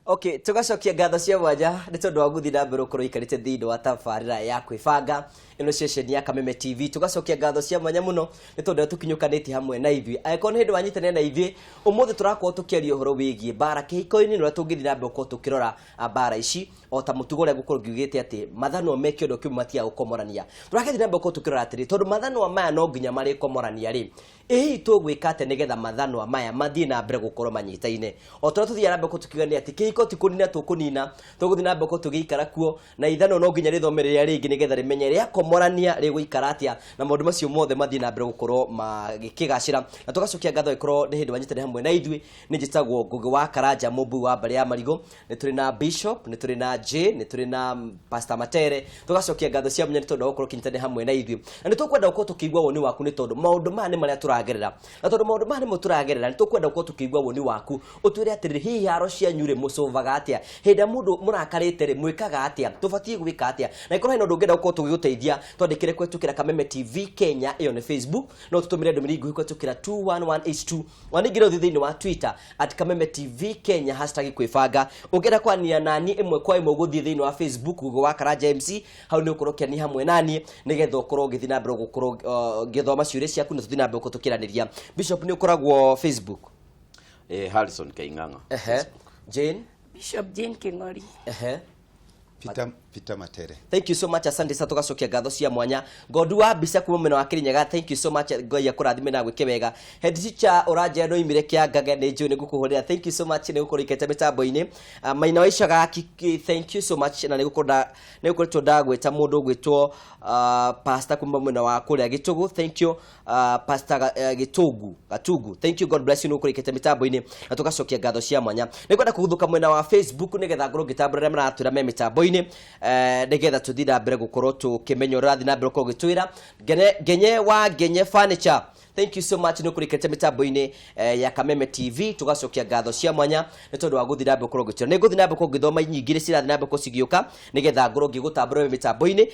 Okay, tugacokia ngatho cia mwanya nĩ tondũ wa gũthiĩ na mbere gũkorwo ikarĩte thĩinĩ wa tabarĩra ya kwĩbanga ĩno ceceni ya Kameme TV. Tugacokia ngatho cia mwanya mũno nĩ tondũ tũkinyũkanĩtie hamwe na ithuĩ. Angĩkorwo nĩ hĩndĩ wanyitanĩra na ithuĩ, ũmũthĩ tũrakorwo tũkĩaria ũhoro wĩgiĩ mbara kĩhiko-inĩ na ũrĩa tũngĩthiĩ na mbere gũkorwo tũkĩrora mbara ici o ta mũtugo ũrĩa ngũkorwo ngiugĩte atĩ mathanwa me kĩondo kĩmwe matiaga gũkomorania. Tũrakĩthiĩ na mbere gũkorwo tũkĩrora atĩrĩ, tondũ mathanwa maya no nginya marĩkomorania rĩ, Ĩ hihi tũgwĩka atĩa nĩgetha mathanwa maya mathiĩ na mbere gũkorwo manyitaine? O ta ũrĩa tũthiaga na mbere gũkorwo tũkiuga nĩ atĩ kĩhiko ti kũnina tũkũnina, tũgũthiĩ na mbere gũkorwo tũgĩikara kuo, na ithanwa no nginya rĩthome rĩrĩa rĩngĩ nĩgetha rĩmenye rĩakomorania rĩgũikara atĩa, na maũndũ macio mothe mathiĩ na mbere gũkorwo magĩkĩgacĩra. Na tũgacokia ngatho angĩkorwo nĩ hĩndĩ wanyitanĩra hamwe na ithuĩ, niĩ njĩtagwo Ngũgĩ wa Karanja Mũmbui wa mbarĩ ya Marigũ. Nĩ tũrĩ na Bishop, nĩ tũrĩ na Jane, nĩ tũrĩ na Pastor Matere. Tũgacokia ngatho cia mwanya nĩ tondũ wa gũkorwo ũkĩnyitanĩra hamwe na ithuĩ. Na nĩ tũkwenda gũkorwo tũkĩigua woni waku nĩ tondũ maũndũ maya nĩ marĩa tũragerera. Na tondũ maũndũ maya nĩmo tũragerera, nĩ tũkwenda gũkorwo tũkĩigua woni waku. Ũtwĩre atĩrĩrĩ, hihi haro cianyu rĩ, mũcũvaga atĩa? Hĩndĩ ĩrĩa mũndũ mũrakarĩte rĩ, mwĩkaga atĩa? Tũbatiĩ gwĩka atĩa? Na ĩkorwo hena ũndũ ũngĩenda gũkorwo tũgĩgũteithia, twandĩkĩre kũhetũkĩra Kameme TV Kenya, ĩyo nĩ Facebook. No ũtũtũmĩre ndũmĩrĩri nguhĩ kũhetũkĩra 21182. Ona ningĩ no ũthiĩ thĩinĩ wa Twitter at Kameme TV Kenya hashtag kwĩbanga. Ũngĩenda kwaranĩria naniĩ ĩmwe kwa ĩmwe ũgũthiĩ thĩinĩ wa Facebook Google wa Karanja MC, hau nĩ ũgũkorwo ũkĩania hamwe naniĩ nĩgetha ũkorwo ũgĩthiĩ na mbere gũkorwo ngĩthoma ciũria ciaku na tũthiĩ na mbere gũkorwo tũkĩaranĩria. Bishop nĩ ũkoragwo Facebook? Harrison Kaing'ang'a. Jane? Bishop Jane King'ori. Peter Matere. Thank you so much, asante sana, tugacokia ngatho cia mwanya. Ngondu wa mbica kuma mwena wa Kirinyaga, thank you so much, Ngai akũrathime na gwĩke wega. Head teacher ũranjĩra no imire Kĩangage, nĩ njũĩ nĩ ngũkũhũrĩra. Thank you so much nĩ gũkorwo ikete mĩtambo-inĩ. Maina wa Icaga, thank you so much na nĩ gũkorwo nĩ gũkoretwo ndagwĩta mũndũ ũgwĩtwo pastor kuma mwena wa kũrĩa Gĩtũgũ, thank you. Pastor Gĩtũngu Gatungu, thank you, God bless you nĩ gũkorwo ikete mĩtambo-inĩ na tũgacokia ngatho cia mwanya. Nĩ ngwenda kũguthũka mwena wa Facebook nĩgetha ngorwo ngĩtambũra arĩa maratwĩra me mĩtambo-inĩ, nĩgetha tũthiĩ na mbere gũkorwo tũkĩmenya ũrĩa ũrathiĩ na mbere gũkorwo ũgĩtwĩra. Ngenye wa Ngenye Furniture, thank you so much nĩ ũkũrĩkĩte mĩtambo-inĩ ya Kameme TV, tũgacokia ngatho cia mwanya nĩ tondũ wa gũthiĩ na mbere gũkorwo ũgĩtwĩra. Nĩ ngũthiĩ na mbere gũkorwo ngĩthoma nyingĩ iria cirathiĩ na mbere gũkorwo cigĩũka nĩgetha ngorwo ngĩgũtambũra mĩtambo-inĩ.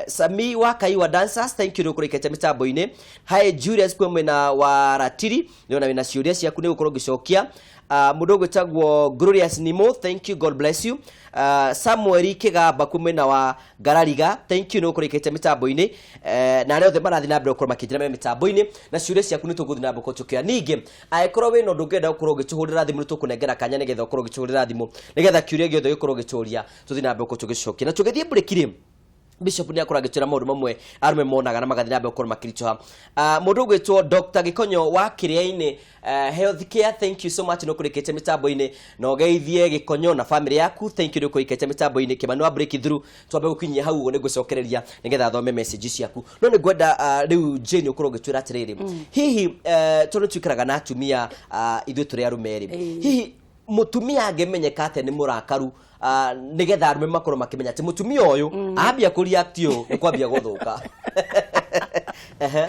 Sami wa Kaiwa Dancers, thank you nĩ ũkũrĩkĩte mĩtambo-inĩ. Hi Julius kwĩ mwena wa Ratiri, nĩona wĩna ciũria ciaku nĩ gũkorwo ngĩcokia. Mũndũ ũgwĩtagwo Glorious Nimo, thank you, God bless you. Samuel Kĩgamba kwĩ mwena wa Ngarariga, thank you nĩ ũkũrĩkĩte mĩtambo-inĩ. Na arĩa othe marathiĩ na mbere gũkorwo makĩnjĩra me mĩtambo-inĩ na ciũria ciaku nĩ tũgũthiĩ na mbere gũkorwo tũkĩoya. Ningĩ angĩkorwo wĩna ũndũ ũngĩenda gũkorwo ũgĩtũhũrĩra thimũ nĩ tũkũnengera kanya nĩgetha ũkorwo ũgĩtũhũrĩra thimũ nĩgetha kĩũria gĩothe ũgĩkorwo ũgĩtũria tũthiĩ na mbere gũkorwo tũgĩcokia. Na tũgĩthiĩ break rĩ, Bishop nĩ akorwo agĩtwĩra maũndũ mamwe arũme monaga na magathiĩ na mbere gũkorwo makĩritũha. Mũndũ ũgwĩtwo Dr. Gĩkonyo wa Kĩrĩa-inĩ, Health Care, thank you so much nĩ ũkũrĩkĩte mĩtambo-inĩ na ũgeithie Gĩkonyo na family yaku, thank you nĩ ũkũrĩkĩte mĩtambo-inĩ. Kĩmani wa breakthrough, twambe gũkinyia hau ũguo nĩ ngũcokereria nĩgetha thome message ciaku, no nĩ ngwenda rĩu Jane ũkorwo ũgĩtwĩra atĩrĩrĩ, hihi tondũ tuikaraga na atumia ithuĩ tũrĩ arũme rĩ, hihi mũtumia angĩmenyeka atĩa nĩ mũrakaru, nĩgetha arũme makorwo makĩmenya atĩ mũtumia ũyũ ambia kũ react ũũ nĩ kwambia gũthũka? Ehe.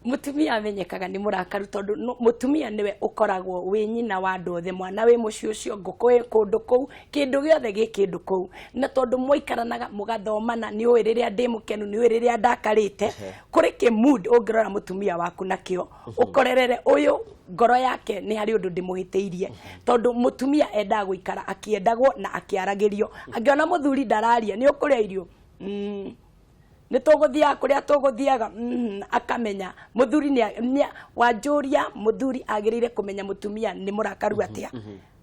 Mũtumia amenyekaga nĩ mũrakaru tondũ mũtumia nĩwe ũkoragwo wĩ nyina wa andũ othe, mwana wĩ mũciĩ ũcio, ngũkũ ĩ kũndũ kũu, kĩndũ gĩothe gĩ kĩndũ kũu. Na tondũ mwaikaranaga mũgathomana, nĩ ũĩ rĩrĩa ndĩ mũkenu, nĩ ũĩ rĩrĩa ndakarĩte, kũrĩ kĩ mood ũngĩrora mũtumia waku nakĩo, ũkorerere ũyũ ngoro yake nĩ harĩ ũndũ ndĩmũhĩtĩirie. Tondũ mũtumia endaga gũikara akĩendagwo na akĩaragĩrio. Angĩona mũthuri ndararia, nĩ ũkũrĩa irio? Nĩ tũgũthiaga kũrĩa tũgũthiaga, akamenya mũthuri nĩ wanjũria. Mũthuri agĩrĩire kũmenya mũtumia nĩ mũrakaru atĩa.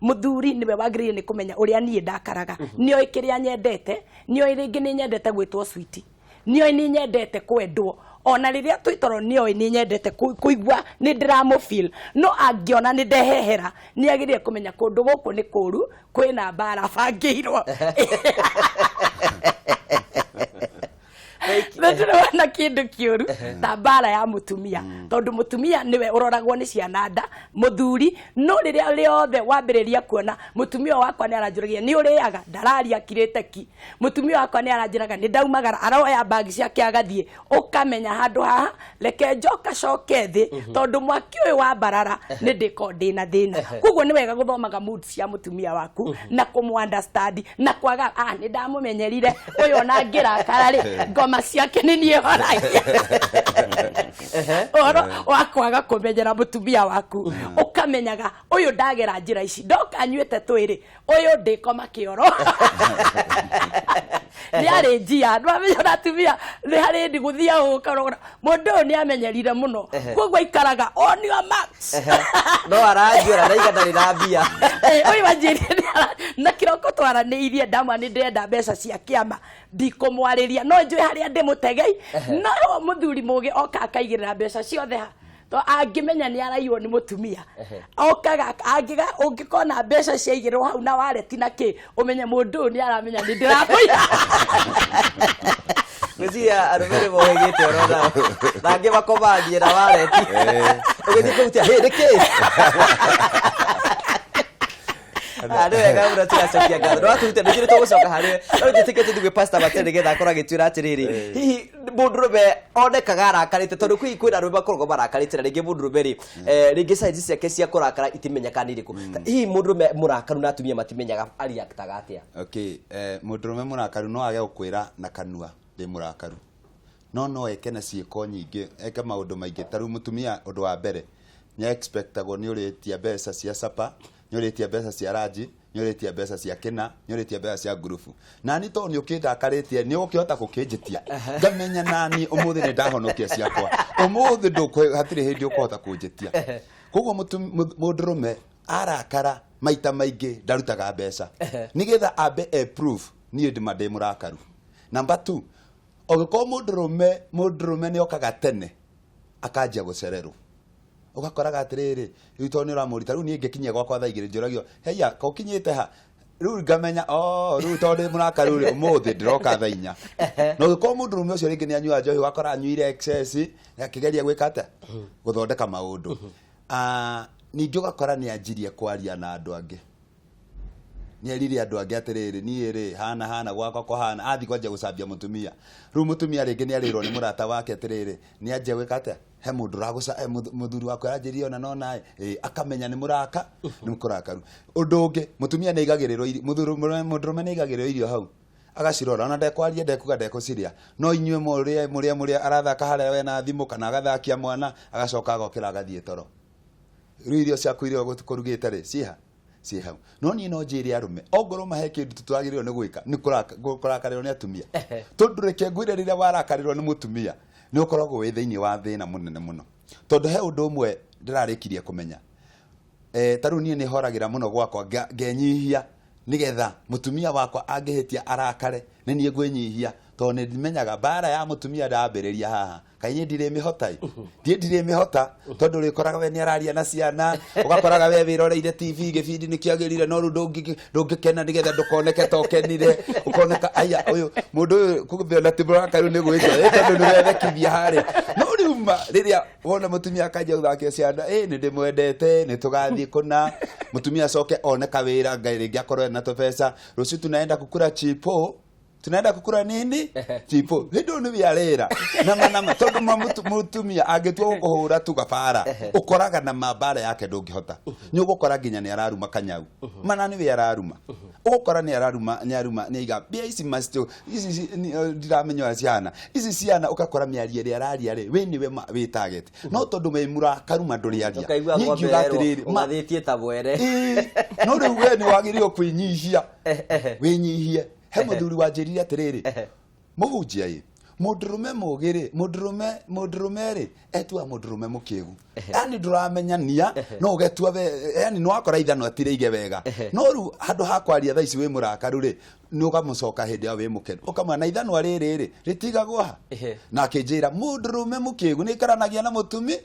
Mũthuri nĩwe wagĩrĩire nĩ kũmenya ũrĩa niĩ ndakaraga, nĩoĩ kĩrĩa nyendete, nĩoĩ rĩngĩ nĩ nyendete gwĩtwo sweetie, nĩoĩ nĩ nyendete kwendwo ona rĩrĩa twĩ toro, nĩoĩ nĩ nyendete kũigua nĩ ndĩramũ feel. No angĩona nĩ ndehehera, nĩ agĩrĩire kũmenya kũndũ gũkũ nĩ kũru, kwĩna mbara bangĩirwo. Thank you. Na ndĩrona kĩndũ kĩũru ta mbara ya mũtumia, tondũ mũtumia nĩwe ũroragwo nĩ ciana nda mũthuri. No rĩrĩa rĩothe wambĩrĩria kuona mũtumia wakwa nĩ aranjũragia nĩ ũrĩaga, ndararia akirĩte ki, mũtumia wakwa nĩ aranjĩraga nĩ ndaumagara, aroya bagi ciake agathiĩ, ũkamenya handũ haha reke njoka coke thĩ, tondũ mwaki ũyũ wa mbarara nĩ ndĩkorwo ndĩna thĩna. Koguo nĩ wega gũthomaga mood cia mũtumia waku na kũmũ understand na kwaga nĩ ndamũmenyerire ũyũ, ona ngĩrakara rĩ, ngoma ciake nĩ niĩ horagia. Ũhoro wa kwaga kũmenyera mũtumia waku. Ũkamenyaga ũyũ ndagera njĩra ici, ndoka anyuĩte twĩrĩ, ũyũ ndĩkoma kĩoro, nĩ arĩ njia. Ndwamenya na atumia nĩ harĩ ndi gũthia ũkarora mũndũ ũyũ nĩ amenyerire mũno. Koguo aikaraga on your marks. No aranjũra na iga ndarĩ na mbia. Ũyũ anjĩrire na kĩroko twaranĩirie, ndamwa nĩ ndĩrenda mbeca cia kĩama, ndikũmwarĩria, no njũĩ harĩa ndĩmũtegei. No mũthuri mũgĩ oka akaigĩrĩra mbeca ciothe ha to angĩmenya nĩ araiywo nĩ mũtumia okaga angĩga ũngĩkona mbeca ciaigĩrwo hau na wareti na kĩ, ũmenye mũndũ ũyũ nĩ aramenya nĩ ndĩramũiya. Gwĩciria arũme nĩ mohĩgĩte oro nao na angĩ makomangie na wareti ũgĩthiĩ kũrutia hĩ nĩkĩ. Ah, nĩ wega mũno, tũgacokia ngatho nĩ watũruta nĩ njũĩ tũgũcoka harĩ we, no njĩtĩkĩtie tũthiĩ gwĩ Pastor Mateo nĩgetha akorwo agĩtwĩra atĩrĩrĩ, hihi mũndũrũme onekaga arakarĩte, tondũ kwĩna arũme makoragwo marakarĩte na rĩngĩ mũndũrũme rĩ, rĩngĩ size ciake cia kũrakara itimenyekaga nĩ irĩkũ. Hihi mũndũrũme mũrakaru na atumia matimenyaga ariaktaga atĩa? Okay, mũndũrũme mũrakaru no age gũkwĩra na kanua ndĩ mũrakaru, no eke na ciĩko nyingĩ, eke maũndũ maingĩ. Ta rĩu mũtumia, ũndũ wa mbere nĩ expectagwo nĩ ũrĩtia mbeca cia sapa, nĩ ũrĩtia mbeca cia ranji, nĩ ũrĩtia mbeca cia kĩna, nĩ ũrĩtia mbeca cia ngurubu. Nani tondũ nĩ ũkĩndakarĩtie, nĩ ũgũkĩhota gũkĩnjĩtia, ngamenya nani ũmũthĩ nĩ ndahonokia ciakwa, ũmũthĩ ndũkũ hatirĩ hĩndĩ ũkũhota kũnjĩtia. Koguo mũndũrũme arakara maita maingĩ ndarutaga mbeca nĩgetha ambe e proof niĩ ndĩma ndĩ mũrakaru. Number 2, ũgĩkorwo mũndũrũme nĩ okaga tene akanjia gũcererwo, ũgakoraga atĩrĩrĩ, rĩu tondũ nĩ ũramũrita, rĩu niĩ ngĩkinyia gwakwa thaa 2 njũragio, heia ko ũkinyĩte ha? Rĩu ngamenya, oh, rĩu tondũ ndĩ mũrakaru rĩ, ũmũthĩ ndĩroka thaa 4. Na ũgĩkorwo mũndũrũme ũcio rĩngĩ nĩ anyua njohi, ũgakora anyuire excess, akĩgeria gwĩka atĩa, gũthondeka maũndũ. Ningĩ ũgakora nĩ anjirie kwaria na andũ angĩ, nĩ erire andũ angĩ atĩrĩrĩ, niĩ rĩ hana hana gwakwa kũhana, athiĩ kwanjia gũcambia mũtumia. Rĩu mũtumia rĩngĩ nĩ arĩrwo nĩ mũrata wake atĩrĩrĩ, nĩ anjia gwĩka atĩa, he mũndũ ũragũca, he mũthuri wakwa aranjĩrire ona no naĩ, akamenya nĩ mũraka, nĩ mũrakaru. Ũndũ ũngĩ, mũtumia nĩ aigagĩrĩrwo irio, mũndũrũme nĩ aigagĩrĩrwo irio hau agacirora, ona ndekwaria, ndekuga ndekũcirĩa, no inyuĩ mũrĩe mũrĩe mũrĩe, arathaka harĩa we na thimũ kana agathakia mwana, agacoka agokĩra agathiĩ toro. Rĩu irio ciaku iria ũkũrugĩte rĩ, ciĩha ciĩ hau. No niĩ no njĩre arũme, ongorwo mahe kĩndũ tũtwagĩrĩirwo nĩ gwĩka nĩ kũrakarĩrwo nĩ atumia, tondũ reke ngwĩre, rĩrĩa warakarĩrwo nĩ mũtumia nĩ ũkoragwo wĩ thĩinĩ wa thĩna mũnene mũno, tondũ he ũndũ ũmwe ndĩrarĩkirie kũmenya. Ta rĩu niĩ nĩ horagĩra mũno gwakwa, ngenyihia nĩgetha mũtumia wakwa angĩhĩtia arakare nĩ niĩ ngwĩnyihia, tondũ nĩ menyaga mbara ya mũtumia ndambĩrĩria haha kaĩ niĩ ndirĩ mĩhota ĩ, niĩ ndirĩ mĩhota, tondũ ũrĩkoraga we nĩ araria na ciana, ũgakoraga we wĩroreire TV, gĩbindi nĩ kĩagĩrire, no rĩu ndũngĩkena nĩgetha ndũkoneke ta ũkenire, ũkoneka aya ũyũ mũndũ ũyũ kumbe ona ti mũrakaru nĩ gwĩka, tondũ nĩ wethekithia harĩa. No rĩu ma rĩrĩa wona mũtumia akanjia gũthakia ciana, nĩ ndĩmwendete, nĩ tũgathiĩ kũna, mũtumia acoke one kawĩra, Ngai rĩngĩ akorwo ena tũbeca, rũciũ tunaenda kukura chipo, tunaenda kukura nini chipo, hĩndĩ ĩyo nĩwe arera nama nama, tondũ ma mũtumia angĩtua gũkũhũra tu gabara, ũkoraga na mambara yake ndũngĩhota, nĩ ũgũkora nginya nĩ araruma kanyau, mana nĩwe araruma, ũgũkora nĩ araruma, nĩ aruma, nĩ aiga mbia ici macio ici ndiramenya ũrĩa cihana ici ciana, ũgakora mĩario ĩrĩa araria rĩ, we nĩwe wĩ target, no tondũ wĩ mũrakaru ma ndũrĩaria. Ũkaigua Niĩ ng'ombe ngiuga yerwo, atĩrĩrĩ, ũgathĩtie ta mwere. Ĩĩ, no rĩu we nĩ wagĩrĩirwo kwĩnyihia, wĩnyihie. He mũthuri wanjĩrire atĩrĩrĩ, mũhunjia ĩ, mũndũrũme mũgĩ rĩ, mũndũrũme rĩ etua mũndũrũme mũkĩgu, yani ndũramenyania no ũgetua we, yani nĩ wakora ithanwa tirĩige wega, no rĩu handũ ha kwaria thaa ici wĩ mũrakaru rĩ, nĩ ũkamũcoka hĩndĩ ĩyo wĩ mũkenu, ũkamwĩra na ithanwa rĩrĩ rĩ rĩtigagwo ha. Na akĩnjĩra mũndũrũme mũkĩgu nĩ aikaranagia na mũtumi,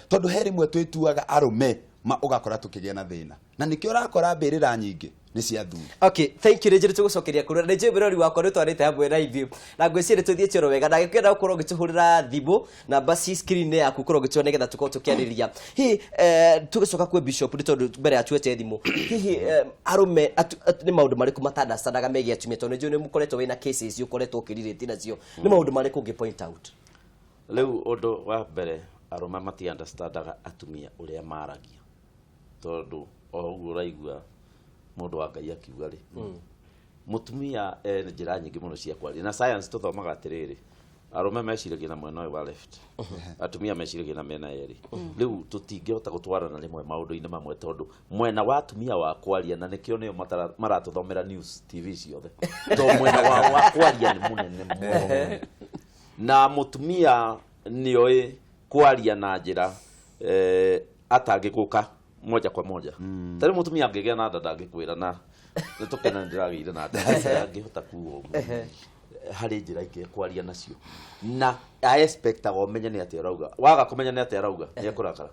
tondũ he rĩmwe twĩtuaga arũme ma ũgakora tũkĩgĩa na thĩna, na nĩkĩo ũrakora mbĩrĩra nyingĩ nĩ cia thuri. Okay, thank you. Rĩnjĩ nĩtũgũcokeria kũrĩa rĩnjĩ mwĩrori wakwa nĩtwarĩte hamwe na ithuĩ na ngwĩciria nĩtũthiĩte oro wega, na ngĩkwenda gũkorwo ũgĩtũhũrĩra thimũ namba ci screen yaku ũkorwo ũgĩtũra nĩgetha tũkorwo tũkĩarĩrĩria. Hihi tũgĩcoka kwĩ bishop, nĩ tondũ mbere ya tuete thimũ, hihi arũme nĩ maũndũ marĩkũ matandacanaga megiĩ atumia, tondũ nĩnjũĩ nĩ mũkoretwo wĩna cases ũkoretwo ũkĩrirĩti nacio, nĩ maũndũ marĩkũ ũngĩ point out? Rĩu ũndũ wa mbere, arũme mati understandaga atumia ũrĩa maragia, tondũ o ũguo ũraigua mũndũ wa Ngai akiuga rĩ, mũtumia njĩra nyingĩ mũno cia kwaria, na science tũthomaga atĩrĩrĩ, Arũme meciragia na mwena ũyũ wa left, atumia meciragia na mĩena yerĩ. Rĩu tũtingĩhota gũtwarana rĩmwe maũndũ-inĩ mamwe, tondũ mwena wa atumia wa kwaria, na nĩkĩo nĩo maratũthomera news TV ciothe, tondũ mwena wao wa kwaria nĩ mũnene mũno, na mũtumia nĩoĩ kwaria na njĩra atangĩgũka moja kwa moja. Tarĩ mũtumia angĩgĩa na nda, ndangĩkwĩra na nĩ tũkena ndĩragĩire na nda, ndangĩhota kuga ũguo. Harĩ njĩra ingĩ kwaria nacio, na aexpectaga ũmenye nĩ atĩa ũrauga. Waga kũmenya nĩ atĩa arauga, nĩ ekũrakara.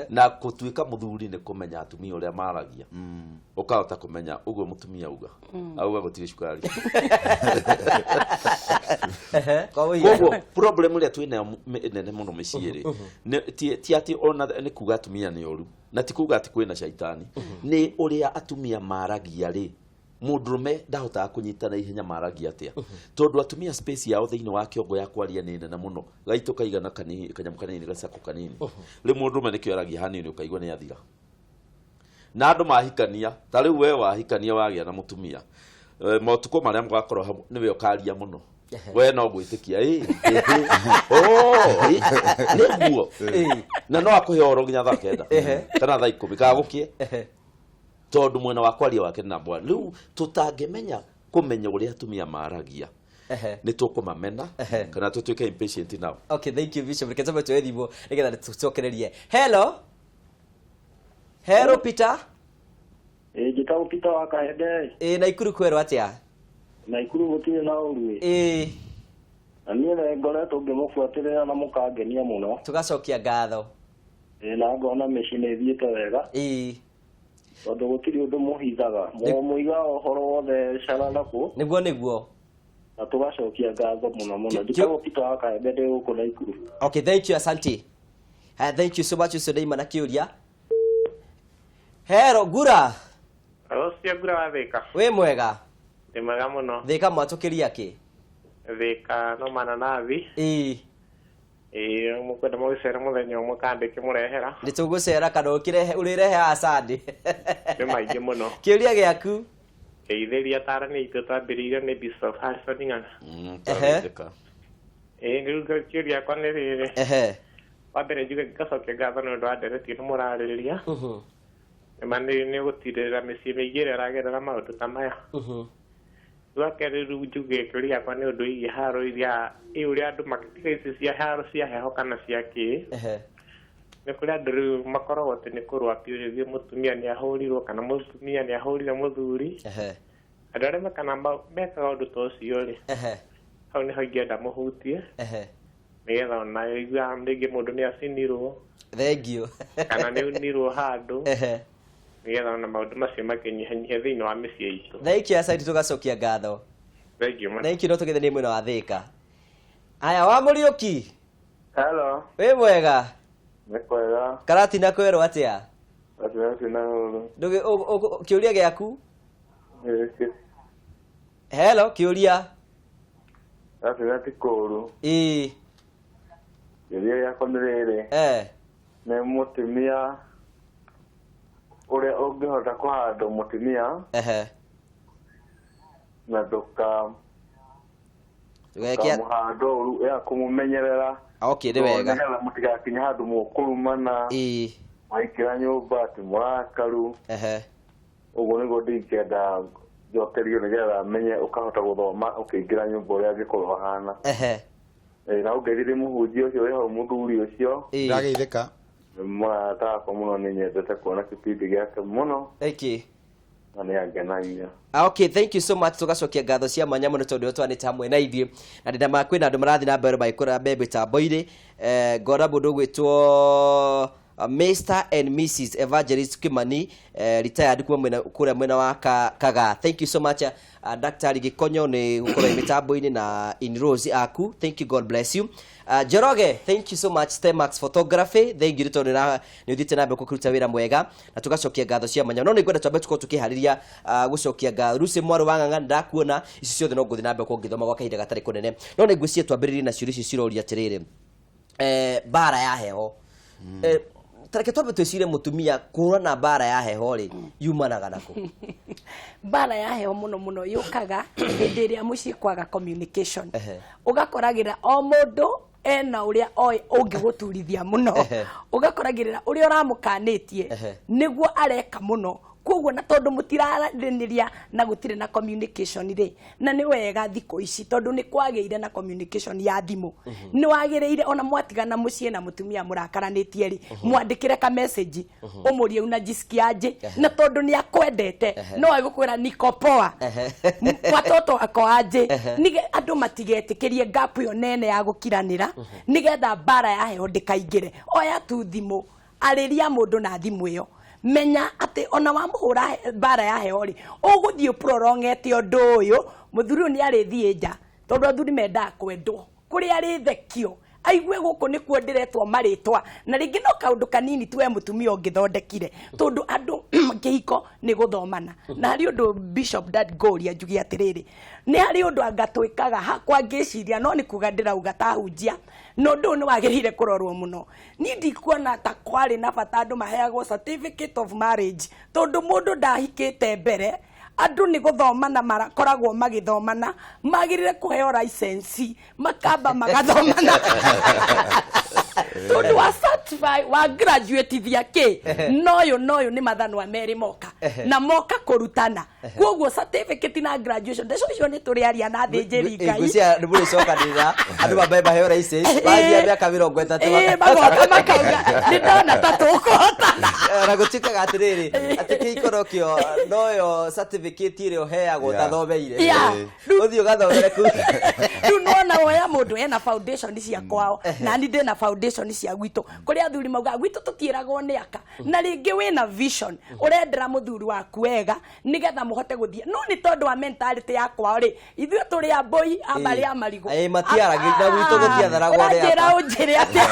Na gũtuĩka mũthuri nĩ kũmenya atumia ũrĩa maragia, ũkahota kũmenya ũguo mũtumia auga, auga gũtirĩ cukari. Kwa mũhiano. Koguo problem ĩrĩa twĩnayo nene mũno mĩciĩ rĩ, ti atĩ ona nĩ kuga atumia nĩ oru, na ti kuga atĩ kwĩna caitani, nĩ ũrĩa atumia maragia rĩ, mũndũrũme ndahotaga kũnyita na ihenya maragia atĩa, tondũ atumia space yao thĩinĩ wa kĩongo ya kwaria nĩ nene mũno, gaitũ kaigana kanini, kanyamũ kanini, gacako kanini. Rĩu mũndũrũme nĩkĩo aragia hanini, ũkaigua nĩ athira. Na andũ mahikania, ta rĩu we wahikania wagĩa na mũtumia, motukũ marĩa mũgakorwo hamwe, nĩwe ũkaria mũno. We no gwĩtĩkia ĩ ĩ, oh, ĩ, nĩguo, na no akũhe ũhoro nginya thaa 9 kana thaa 10 kana gũkĩe, tondũ mwena wa kwaria wake nĩ namba one. Rĩu tũtangĩmenya kũmenya ũrĩa atumia maragia, nĩ tũkũmamena kana tũtuĩke impatient nao. Okay, thank you, Bishop. Reke twambe tuoye thimũ nĩgetha tũcokererie. Hello, hello, Peter. Ĩ, njĩtagwo Peter wa Kahende. Ĩ, Naikuru kwerwo atĩa? Naikuru gũtirĩ na ũru ĩ. Na niĩ nĩ ngoretwo ngĩmũbuatĩrĩra na mũkangenia mũno. Tũgacokia ngatho. Ĩ, na ngona mĩciĩ nĩ ĩthiĩte wega, tondũ gũtirĩ ũndũ mũhithaga, mũigaga ũhoro wothe cararabũ. Nĩguo. Na tũgacokia ngatho mũno mũno. Njĩtagwo Peter wa Kahende, ndĩ gũkũ Naikuru. Okay, thank you, asante. Thank you so much. Ũcio ndaima na kĩũria. Hello, Ngura. Ũcio Ngura wa Thĩka. Wĩ mwega? Ndĩ mwega mũno. Thĩka mwatũkĩria kĩ? Thĩka no mananathi. Ĩĩ, mũkwenda mũgĩcere mũthenya ũmwe kana ndĩkĩmũrehera? Nĩ tũgũcera, kana ũkĩrehe, ũrĩrehe asandi. Nĩ maingĩ mũno. Kĩũria gĩaku. Ngeithĩria atarani aitũ, twambĩrĩirio nĩ Bishop Harrison Ng'ang'a. Twageithĩka. Ĩĩ, rĩu kĩũria gĩakwa nĩ rĩrĩ. Wa mbere njuge ngacokia ngatho nĩ ũndũ wa ndereti ĩno mũrarĩrĩria. Nĩma nĩ gũtirĩrĩra mĩciĩ mĩingĩ ĩrĩa ĩragerera maũndũ ta maya. Rĩu kerĩ, rĩu njuge kĩũria gĩakwa nĩ ũndũ wĩgiĩ haro iria ĩ ũrĩa andũ makĩtiga ici cia haro cia heho kana cia kĩ. Nĩ kũrĩ andũ rĩu makoragwo atĩ nĩ kũrũa biũ, rĩngĩ mũtumia nĩ ahũrirwo kana mũtumia nĩ ahũrire mũthuri. Andũ arĩa mekana mekaga ũndũ ta ũcio rĩ, hau nĩho ingĩenda mũhutie, nĩgetha ona igua rĩngĩ mũndũ nĩ acinirwo Thank you. kana nĩ unirwo handũ, nĩgetha ona maũndũ macio makĩnyihanyihe thĩinĩ wa mĩciĩ itũ. Thank you, asante, tũgacokia ngatho. Thank you mũno. Thank you. No tũgĩthiĩ nĩ mwena wa Thĩka. Aya, wa Mũriũki. Hello. Wĩ mwega? Nĩ kwega. Karatina kwerwo atĩa? Gatagatĩ na ũru. Kĩũria gĩaku. Hello, kĩũria. Gatagatĩ kũũru. Kĩũria gĩakwa nĩ rĩrĩ. Nĩ mũtumia ũrĩa ũngĩhota kũhandwo mũtumia na ndũka Ndũgeke ndũkamũhanda ũru, ya kũmũmenyerera. Okay, nĩ wega. Nĩgetha mũtigakinye handũ mũkũrumana, waingĩra nyũmba atĩ mũrakaru. Ũguo nĩguo ndingĩenda njokerio, nĩgetha menye ũkahota gũthoma ũkĩingĩra nyũmba ũrĩa angĩkorwo ahana. Ĩ, na ũngeithĩrie mũhunjia ũcio wĩ hau, mũthuri ũcio. Ndageithĩka. Nĩ mũrata wakwa mũno, nĩ nyendete kuona kĩbindi gĩake mũno. Thank you. Na nĩ angenagia. Ah, okay, thank you so much. Tũgacokia ngatho cia mwanya mũno tondũ twanĩte hamwe na ithuĩ, na ndĩna ma kwĩna andũ marathiĩ na mbere magĩkũra mbembe mĩtambo-inĩ. Ngona mũndũ ũgwĩtwo Mr and Mrs Evangelist Kimani, retired kuma mwena kũrĩa mwena wa Kagaa. Thank you so much, Daktari Gikonyo, nĩ gũkorwo mĩtambo-inĩ na in Rose aku. Thank you, God bless you. Njoroge, thank you so much, Stemax Photography. Thank you tondũ nĩ ũthiĩte na mbere kũruta wĩra mwega, na tũgacokia ngatho cia mwanya. No nĩ ngwenda twambe tũkorwo tũkĩharĩria gũcokia ngatho. Lucy mwarĩ wa Ng'ang'a, ndakuona ici ciothe, no ngũthiĩ na mbere gũkorwo ngĩthoma gwa kahinda gatarĩ kũnene. No nĩ ngwĩciria twambĩrĩrie na ciũria ici ciroria atĩrĩrĩ. Mbara ya heho. Tareke twambe twĩcirie mũtumia kũhũrana mbara ya heho rĩ yumanaga nakũ? Mbara ya heho mũno mũno yũkaga hĩndĩ ĩrĩa mũciĩ kwaga communication. Ũgakoragĩra o mũndũ ena ũrĩa oĩ ũngĩgũturithia mũno. Ũgakoragĩrĩra ũrĩa ũramũkanĩtie nĩguo areka mũno. Koguo na tondũ mũtiraranĩria na gũtirĩ na communication rĩ, na nĩ wega thikũ ici tondũ nĩ kwagĩire na communication ya thimũ. Nĩ wagĩrĩire ona mwatigana mũciĩ na mũtumia mũrakaranĩtie rĩ, mwandĩkĩre ka message ũmũrie unajisikiaje, na tondũ nĩ akwendete no agũkwĩra niko poa, watoto wako aje, nige andũ matigetĩkĩrie gap ĩyo nene ya gũkiranĩra, nĩgetha mbara ya heho ndĩkaingĩre. Oya tu thimũ, arĩria mũndũ na thimũ ĩyo, menya atĩ ona wamũhũra mbara ya heho rĩ, ũgũthiĩ ũprolongete ũndũ ũyũ, mũthuri ũyũ nĩ arĩthiĩ nja, tondũ athuri mendaga kwendwo kũrĩa arĩthekio, aigue gũkũ nĩkuo ndĩretwo marĩtwa, na rĩngĩ no kaũndũ kanini tu we mũtumia ũngĩthondekire, tondũ andũ kĩhiko nĩ gũthomana. Na harĩ ũndũ Bishop Dad ngũria njuge atĩrĩrĩ, nĩ harĩ ũndũ anga twĩkaga hakwa ngĩciria, no nĩ kuga ndĩrauga ta hunjia, na ũndũ ũyũ nĩ wagĩrĩire kũrorwo mũno. Niĩ ndikuona ta kwarĩ na bata andũ maheagwo certificate of marriage, tondũ mũndũ ndahikĩte mbere, andũ nĩ gũthomana marakoragwo magĩthomana, magĩrĩire kũheo license, makamba magathomana. Tondũ wa certify, wa graduate-ithia kĩ, noyũ noyũ nĩ mathanwa merĩ moka, na moka kũrutana. Koguo certificate na graduation, ndeco icio nĩ tũrĩaria na athĩnjĩri Ngai. Ngwĩciria nĩ mũrĩcokanĩrĩra andũ mambe maheo license, magia mĩaka 30. Magoka makauga nĩ ndona ta tũkũhotana. Na gũtuĩkaga atĩrĩrĩ, atĩ kĩhiko nokĩo noyo certificate ĩrĩa ũheagwo ũtathomeire. Ũthiĩ ũgathomere kũu. Rĩu nĩwona woya mũndũ ena foundation cia kwao, na niĩ ndĩna foundation cia gwitũ, kũrĩa athuri maugaga gwitũ tũtiĩragwo nĩ aka, na rĩngĩ wĩna vision ũrendera mũthuri waku wega nĩgetha mũhote gũthiĩ, no nĩ tondũ wa mentality ya kwao rĩ, ithuĩ tũrĩ ambũi a mbarĩ ya marigũ. Matiaragĩria, na gwitũ gũtiatharagwo nĩ aka. Ũranjĩra ũnjĩre atĩa?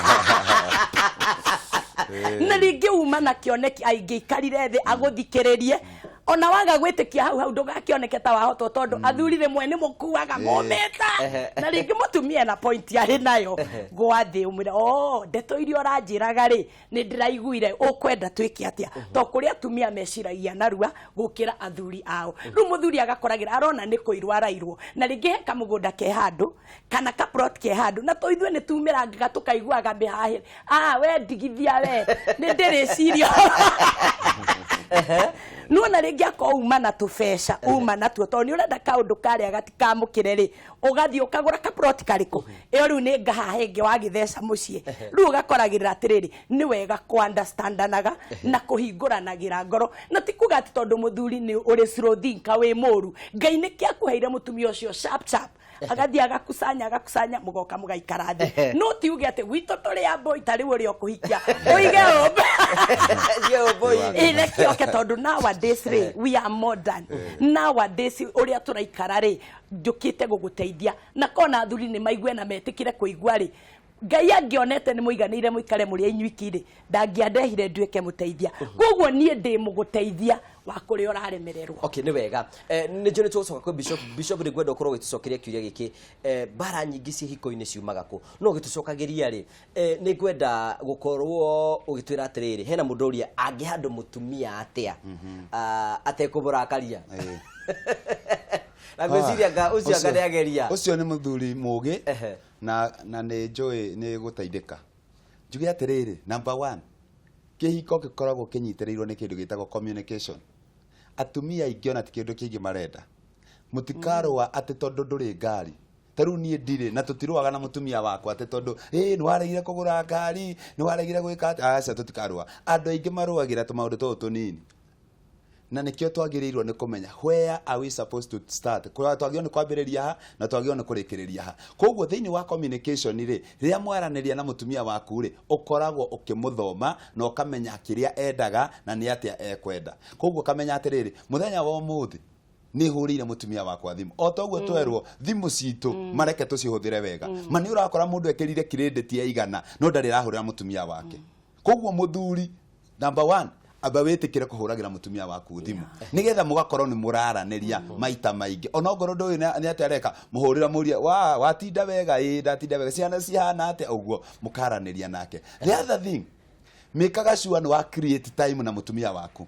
Na rĩngĩ uma na kĩoneki aingĩikarire thĩ agũthikĩrĩrie, ona waga gwĩtĩkia hau hau ndũgakĩoneke ta wahotwo, tondũ athuri rĩmwe nĩ mũkuaga mũmĩta, na rĩngĩ mũtumia na point arĩ nayo, gwa thĩ ũmwĩre, oh, ndeto iria ũranjĩraga rĩ, nĩ ndĩraiguire, ũkwenda twĩke atĩa? To kũrĩ atumia meciragia narua gũkĩra athuri ao. Rĩu mũthuri agakoragĩra arona nĩ kũirwo arairwo, na rĩngĩ he kamũgũnda ke handũ kana ka plot ke handũ, na to ithuĩ nĩ tumĩrangaga tũkaiguaga mĩhahĩre, we ndigithia we, nĩ ndĩrĩciria. Nĩwona rĩngĩ akorwo uma na tũbeca, uma natuo, tondũ nĩ ũrenda kaũndũ karĩa gatikamũkĩre rĩ, ũgathiĩ ũkagũra ka plot karĩkũ, ĩyo rĩu nĩ ngahaha ĩngĩ wagĩtheca mũciĩ. Rĩu ũgakoragĩrĩra atĩrĩrĩ, nĩ wega kũ-understandanaga na kũhingũranagĩra ngoro, na ti kuga atĩ tondũ mũthuri nĩ ũrĩ slow thinker wĩ mũru, Ngai nĩkĩo akũheire mũtumia ũcio sharp sharp, agathiĩ agakusanya agakusanya, mũgoka mũgaikara thĩ. No ti uge atĩ gwitũ tũrĩ ambũi ta rĩu ũrĩa ũkũhikia ũige ũmbe. Reke oke, tondũ nowadays rĩ, we are modern. Nowadays ũrĩa tũraikara rĩ, njũkĩte gũgũteithia, na kona athuri nĩ maigue na metĩkĩre kũigua rĩ, Ngai angĩonete nĩ mũiganĩire mũikare mũrĩ inyuiki rĩ, ndangĩandehire nduĩke mũteithia. Koguo niĩ ndĩ mũgũteithia wa kũrĩa ũraremererwo. Okay, nĩ wega. Nĩ njũĩ nĩ tũgũcoka kwĩ Bishop. Bishop, nĩ ngwenda ũkorwo ũgĩtũcokeria kĩũria gĩkĩ. Mbara nyingĩ ciĩ hiko-inĩ ciumaga kũ? No ũgĩtũcokagĩria rĩ, nĩ ngwenda gũkorwo ũgĩtwĩra atĩrĩrĩ, hena mũndũ ũria angĩhandũ mũtumia atĩa atekũmũrakaria? Na ngwĩciria nga ũcio anga nĩageria. Ũcio nĩ mũthuri mũgĩ na nĩ njũĩ nĩ gũteithĩka. Njuge atĩrĩrĩ, number one, kĩhiko gĩkoragwo kĩnyitĩrĩirwo nĩ kĩndũ gĩtagwo communication. Atumia aingĩ ona ti kĩndũ kĩngĩ marenda. Mũtikarũa atĩ tondũ ndũrĩ ngari. Ta rĩu niĩ ndirĩ, na tũtirũaga na mũtumia wakwa atĩ tondũ, nĩ waregire kũgũra ngari, nĩ waregire gwĩka atĩ, aca tũtikarũa. Andũ aingĩ marũagĩra tũmaũndũ tũtũ tũnini. Na nĩkĩo twagĩrĩirwo nĩ kũmenya where are we supposed to start. Kwa twagĩrĩirwo nĩ kwambĩrĩria ha na twagĩrĩirwo nĩ kũrĩkĩrĩria ha. Koguo thĩinĩ wa communication rĩ, rĩrĩa mwaranĩria na mũtumia waku rĩ, ũkoragwo ũkĩmũthoma na ũkamenya kĩrĩa endaga na nĩ atĩa ekwenda. Koguo ũkamenya atĩrĩrĩ, mũthenya wa ũmũthĩ nĩ hũrĩire mũtumia wakwa thimũ. O ta ũguo twerwo thimũ citũ mareke tũcihũthĩre wega. Ma nĩ ũrakora mũndũ ekĩrire credit ya igana no ndarĩ arahũrĩra mũtumia wake. Koguo mũthuri number one, amba wĩtĩkĩre kũhũragĩra mũtumia waku thimũ nĩgetha mũgakorwo nĩ mũraranĩria maita maingĩ. Ona ongorwo ndũĩ nĩ atĩa areka, mũhũrĩra mũrie, wa watinda wega, ĩĩ ndatinda wega, ciana cihana atĩa, ũguo mũkaranĩria nake. The other thing, Mĩkaga sure nĩ wa create time na mũtumia waku.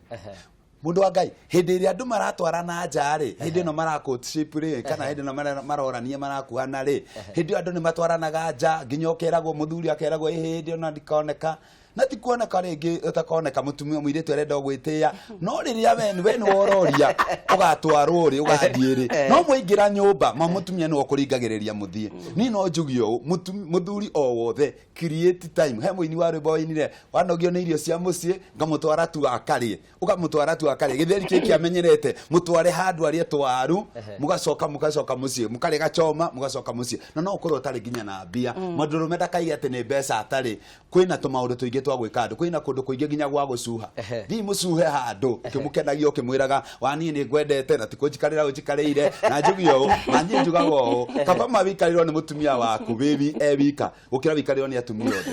Mundu wa Ngai, hĩndĩ ĩrĩa andũ maratwarana nja rĩ, hĩndĩ ĩno mara courtship rĩ, kana hĩndĩ ĩno marorania marakuhana rĩ, hĩndĩ ĩyo andũ nĩ matwaranaga nja nginya ũkeragwo, mũthuri akeragwo ĩ hĩndĩ ĩno ndikoneka. Na ti kuoneka rĩngĩ ũtakoneka, mũtumia mũirĩtu arenda gwĩtĩĩa, no rĩrĩa we nĩ wororia ũgatwarwo rĩ, ũgathiĩ rĩ, no mwaingĩra nyũmba ma mũtumia nĩwe ũkũringagĩrĩria mũthiĩ. Niĩ no njuge ũũ, mũthuri o wothe create time. He mũini wa rwĩmbo wainire, wanogio nĩ irio cia mũciĩ, ngamũtwara tu akarĩe, ũkamũtwara tu akarĩe gĩtheri kĩkĩ amenyerete, mũtware handũ arĩe twaru, mũgacoka mũciĩ, mũkarĩa gachoma, mũgacoka mũciĩ. Na no ũkorwo ũtarĩ nginya na mbia. Mũndũrũme ndakaige atĩ nĩ mbeca atarĩ. Kwĩna tũmaũndũ tũingĩ twa gwĩka andũ, kwĩna kũndũ kũingĩ nginya gwa gũcuha. Thiĩ mũcuhe handũ, ũkĩmũkenagia ũkĩmwĩraga wa niĩ nĩ ngwendete na ti kũnjikarĩra ũnjikarĩire, na njuge ũũ, na niĩ njugaga ũũ. Kaba ma wĩikarĩrwo nĩ mũtumia waku wĩ e wika gũkĩra wĩikarĩrwo nĩ atumia othe.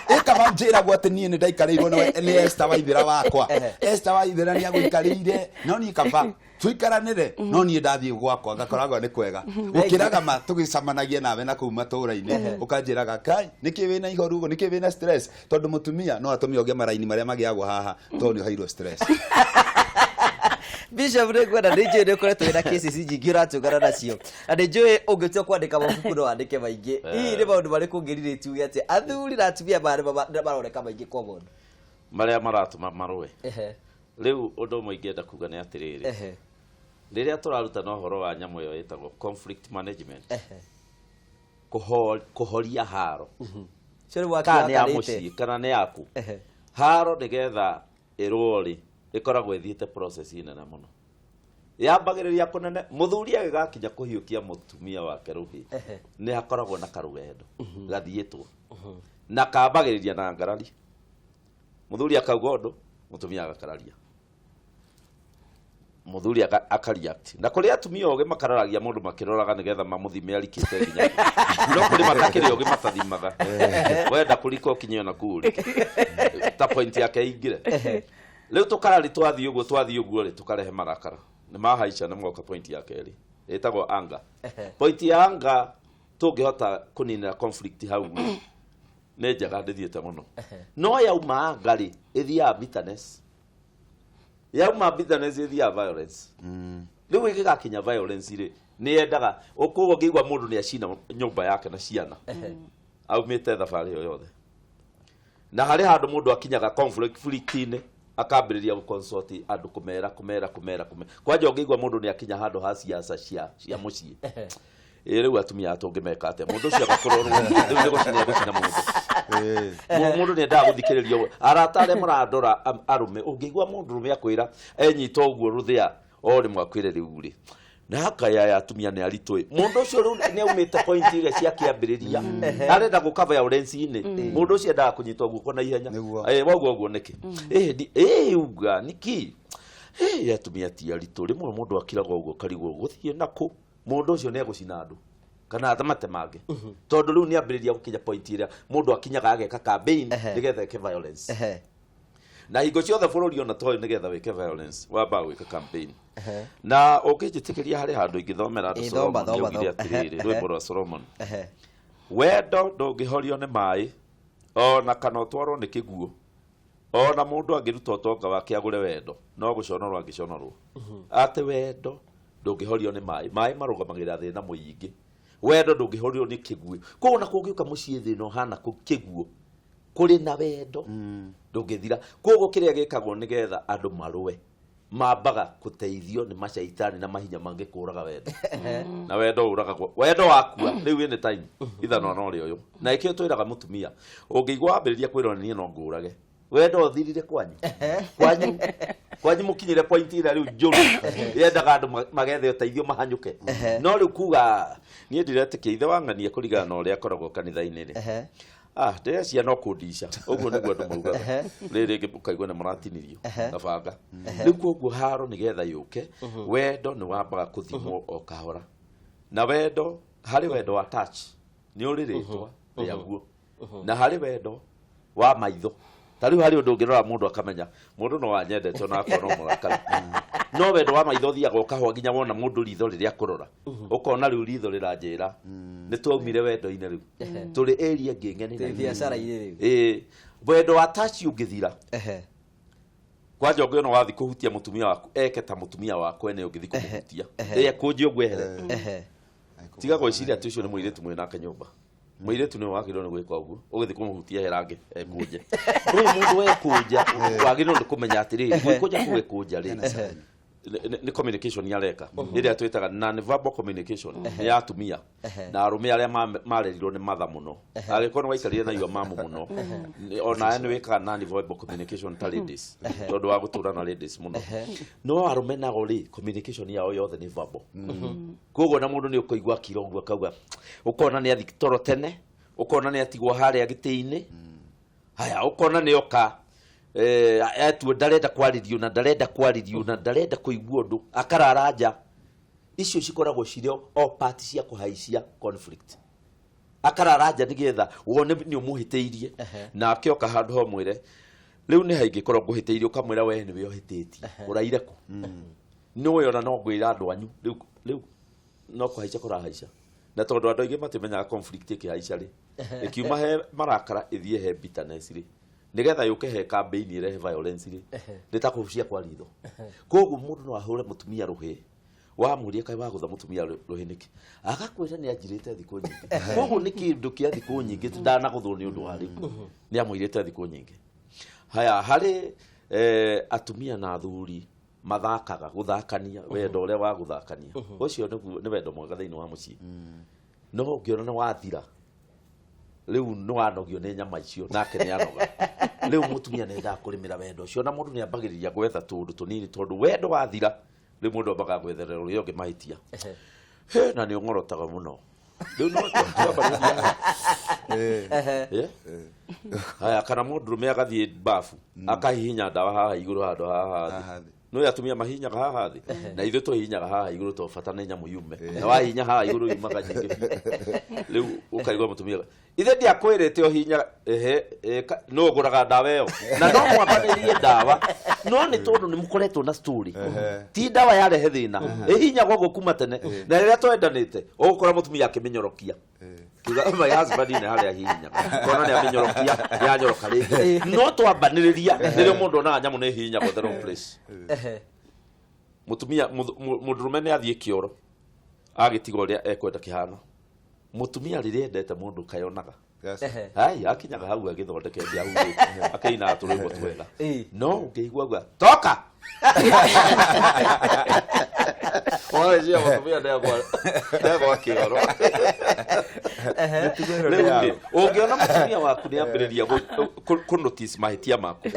Ĩkaba njĩragwo atĩ niĩ nĩ ndaikarĩirwo nĩ Esther Waithera wakwa. Esther Waithera nĩ agũikarĩire, no niĩ kaba tuikaranĩre, no niĩ ndathiĩ gwakwa ngakoragwo nĩ kwega gũkĩraga ma tũgĩcamanagia nawe na kũu matũũra-inĩ, ũkanjĩraga kai nĩkĩ wĩna ihoru ũguo, nĩkĩ wĩna stress, tondũ mũtumia no atũme ũgĩe maraini marĩa magĩagwo haha tondũ nĩ ũheirwo stress. Bishop, nĩ ngwenda, nĩ njũĩ nĩ ũkoretwo wĩna cases nyingĩ ũratũngana nacio, na nĩ njũĩ ũngĩtua kwandĩka mabuku no wandĩke maingĩ. Hihi nĩ maũndũ marĩkũ ũngĩrirĩte uge atĩ athuri na atumia maya nĩ maroneka maingĩ common marĩa maratũma marũe? Rĩu ũndũ ũmwe ingĩenda kuga nĩ atĩrĩrĩ, rĩrĩa tũrarutana ũhoro wa nyamũ ĩyo ĩtagwo conflict management, kũhoria haro, kana nĩ ya mũciĩ kana nĩ yaku, haro nĩgetha ĩrũo rĩ, ĩkoragwo ĩthiĩte process nene mũno, yambagĩrĩria kũnene. Mũthuri agĩgakinya kũhiũkia mũtumia wake rũhĩ, nĩ hakoragwo na karũgendo gathiĩtwo na kambagĩrĩria na ngarari. Mũthuri akauga ũndũ, mũtumia agakararia, mũthuri aka react. Na kũrĩ atumia ogĩ makararagia mũndũ makĩroraga nĩgetha mamũthime arikĩte nginya, no kũrĩ matakĩrĩ ogĩ matathimaga. Wenda kũrika ũkinye ona kũu ũrike ta point yake ĩingĩre. Rĩu tũkarari twathiĩ ũguo, twathiĩ ũguo rĩ, tũkarehe marakara nĩ mahaica, nĩ moka point ya kerĩ ĩtagwo anger. Point ya anger tũngĩhota kũninĩra conflict hau rĩ, nĩ njega, ndĩthiĩte mũno. No yauma anger rĩ, ĩthiaga bitterness, yauma bitterness ĩthiaga violence. Rĩu ĩgĩgakinya violence rĩ, nĩ yendaga koguo ngĩigua mũndũ nĩ acina nyũmba yake na ciana aumĩte thabarĩ ĩyo yothe. Na harĩ handũ mũndũ akinyaga conflict-inĩ akambĩrĩria gũconsult andũ, kũmera kũmera kũmera kũmera. Kwanja ũngĩigua mũndũ nĩ akinya handũ ha ciaca cia mũciĩ, ĩ rĩu atumia aya tũngĩmeka atĩa? Mũndũ ũcio agakũrorwo rĩu nĩ gũcina, gũcina mũndũ. Mũndũ nĩ endaga gũthikĩrĩrio. Arata arĩa marandora, arũme, ũngĩigua mũndũ rũme akwĩra enyita ũguo rũthĩa o rĩmwe akwĩre rĩu rĩ na akaya atumia nĩ aritũ ĩ, mũndũ ũcio rĩu nĩ aumĩte point iria cia kĩambĩrĩria, arenda gũka violence-inĩ. Mũndũ ũcio endaga kũnyitwo guoko na ihenya. Waugua ũguo nĩkĩ? Ĩ uga nĩkĩ? Atumia ti aritũ. Rĩmwe mũndũ akiraga ũguo karigwo gũthiĩ nakũ. Mũndũ ũcio nĩ egũcina andũ kana matemange, tondũ rĩu nĩ ambĩrĩria gũkinya point ĩrĩa mũndũ akinyaga ageka campaign nĩgetha eke violence. Na hingo ciothe bũrũri ona toyũ, nĩgetha wĩke violence wambaga gwĩka campaign. Na ũngĩnjĩtĩkĩria, harĩ handũ ingĩthomera andũ. Ĩ, thoma. Solomon Thoma, nĩaugire thoma. atĩrĩrĩ, rwĩmbo rwa Solomon: "Wendo ndũngĩhorio nĩ maĩ, ona kana ũtwarwo nĩ kĩguũ. Ona mũndũ angĩruta ũtonga wake agũre wendo, no gũconorwo angĩconorwo." Atĩ wendo ndũngĩhorio nĩ maĩ. Maĩ marũgamagĩrĩra thĩna mũingĩ. Wendo ndũngĩhorio nĩ kĩguũ. Koguo na kũngĩũka mũciĩ thĩna ũhana kĩguũ, kũrĩ na wendo ndũngĩthira. Koguo kĩrĩa gĩkagwo nĩgetha andũ marũe, mambaga gũteithio nĩ macaitani na mahinya mangĩ kũraga wendo, na wendo ũragagwo. Wendo wakua rĩu ĩnĩ time ithanwa no rĩoyũ. Na ĩkĩo twĩraga mũtumia, ũngĩigua wambĩrĩria kwĩrwo niĩ no ngũrage, wendo ũthirire kwanyu, kwanyu mũkinyire point ĩrĩa rĩu njũru yendaga andũ magethe ũteithio mahanyũke. No rĩu kuga niĩ ndiretĩkia ithe wa ng'ania kũringana na ũrĩa akoragwo kanitha-inĩ rĩ, ndĩrecia no kũndica ũguo nĩguo andũ maugaga. Rĩrĩ rĩngĩ ũkaigua nĩ mũratinirio na banga. Rĩu koguo haro nĩgetha yũke, wendo nĩ wambaga kũthimwo o kahora. Na wendo, harĩ wendo wa touch, nĩ ũrĩ rĩtwa rĩaguo, na harĩ wendo wa maitho. Ta rĩu harĩ ũndũ ũngĩrora mũndũ akamenya mũndũ no anyendete ona akorwo no mũrakaru. No wendo wa maitho ũthiaga ũkahwa nginya wona mũndũ ritho rĩrĩa akũrora, ũkona rĩu ritho rĩranjĩra nĩ twaumire wendo-inĩ, rĩu tũrĩ area ĩngĩ ng'eni na Tũrĩ biacara-inĩ rĩu. Ĩĩ. Wendo wa touch ũngĩthira kwanja ũngĩona wathi kũhutia mũtumia waku eke ta mũtumia wakwa ene ũngĩthi kũmũhutia ekũnje ũguo ehere. Tiga gwĩciria atĩ ũcio nĩ mũirĩtu mwĩ nake nyũmba. Mũirĩtu nĩwe wagĩrĩirwo nĩ gwĩka ũguo ũgĩthiĩ kũmũhutia herange ekũnje. Rĩu mũndũ ekũnja wagĩrĩirwo nĩ kũmenya atĩrĩrĩ gwĩkũnja kũgĩkũnja rĩ nĩ communication yareka ĩrĩa twĩtaga non-verbal communication nĩ ya atumia na arũme arĩa marerirwo nĩ matha mũno. Angĩkorwo nĩ waikarire na your mamu mũno onawe nĩ wĩkaga non-verbal communication ta ladies tondũ wa gũtũra na ladies mũno. No arũme nao rĩ communication yao yothe nĩ verbal. Koguo na mũndũ nĩ ũkũigua akira ũguo akauga ũkona nĩ athi toro tene, ũkona nĩ atigwo harĩa gĩtĩ-inĩ, haya ũkona nĩ oka etuo ndarenda kwarĩrio na ndarenda kwarĩrio na ndarenda kũigua ũndũ akarara nja. Icio cikoragwo cirĩ o part cia kũhaicia conflict. Akarara nja nĩgetha wone nĩ ũmũhĩtĩirie nake oka handũ ho mwĩre rĩu nĩ haingĩkorwo ngũhĩtĩirie ũkamwĩra we nĩwe ũhĩtĩtie ũraire kũ nĩwe ona no ngwĩra andũ anyu rĩu no kũhaica kũrahaica. Na tondũ andũ aingĩ matimenyaga conflict ĩkĩhaica rĩ ĩkiuma he marakara ĩthiĩ he bitterness rĩ nĩgetha yũke he campaign ĩrehe violence rĩ nĩ ta kũhucia kwa ritho. Koguo mũndũ no ahũre mũtumia rũhĩ wamũria kaĩ wagũtha mũtumia rũhĩ nĩkĩ agakwĩra nĩ anjirĩte thikũ nyingĩ. Koguo nĩ kĩndũ kĩa thikũ nyingĩ ndanagũthwo nĩ ũndũ wa rĩu nĩ amũirĩte thikũ nyingĩ. Haya harĩ atumia na athuri mathakaga gũthakania wendo ũrĩa wa gũthakania ũcio nĩ wendo mwega thĩinĩ wa mũciĩ. No ũngĩona nĩ wathira rĩu nĩ wanogio nĩ nyama icio nake nĩ anoga. Rĩu mũtumia nĩ endaga kũrĩmĩra wendo ũcio na mũndũ nĩ ambagĩrĩria gwetha tũũndũ tũnini tondũ wendo wathira rĩu mũndũ ambaga gwetherera ũrĩa ũngĩ mahĩtia. He na nĩ ũng'orotaga mũno rĩu no twambagĩrĩria. Haya kana mũndũrũme agathiĩ bafu akahihinya ndawa haha igũrũ handũ haha thĩ. No atumia mahihinyaga haha thĩ na ithuĩ tũhihinyaga haha igũrũ tondũ bata nĩ nyamũ yume na wahihinya haha igũrũ yumaga nyingĩ biũ. Rĩu ũkaigua mũtumia ithe ndiakwĩrĩte ũhihinyaga ehe no ũgũraga ndawa ĩyo na no mwambanĩrie ndawa no nĩ tondũ nĩ mũkoretwo na story ti ndawa yarehe thĩna ĩhihinyagwo ũguo kuma tene na rĩrĩa twendanĩte ũgũkora mũtumia akĩmĩnyorokia kiuga my husband nĩ harĩa hihinyaga kona nĩ amĩnyorokia yanyoroka rĩngĩ no twambanĩrĩria rĩrĩa mũndũ onaga nyamũ nĩ hihinyagwo the wrong place. Mũtumia mũndũrũme nĩ athiĩ kĩoro agĩtiga ũrĩa ekwenda kĩhana. Mũtumia rĩrĩa endete mũndũ kayonaga ai akinyaga hau agĩthondekete ahurũke akĩinaga tũrwĩmbo twega no ũngĩigua auga toka Wale mũtumia ndegwa kĩoro. Rĩu ũngĩona mũtumia waku nĩ ambĩrĩria kũ notice mahĩtia maku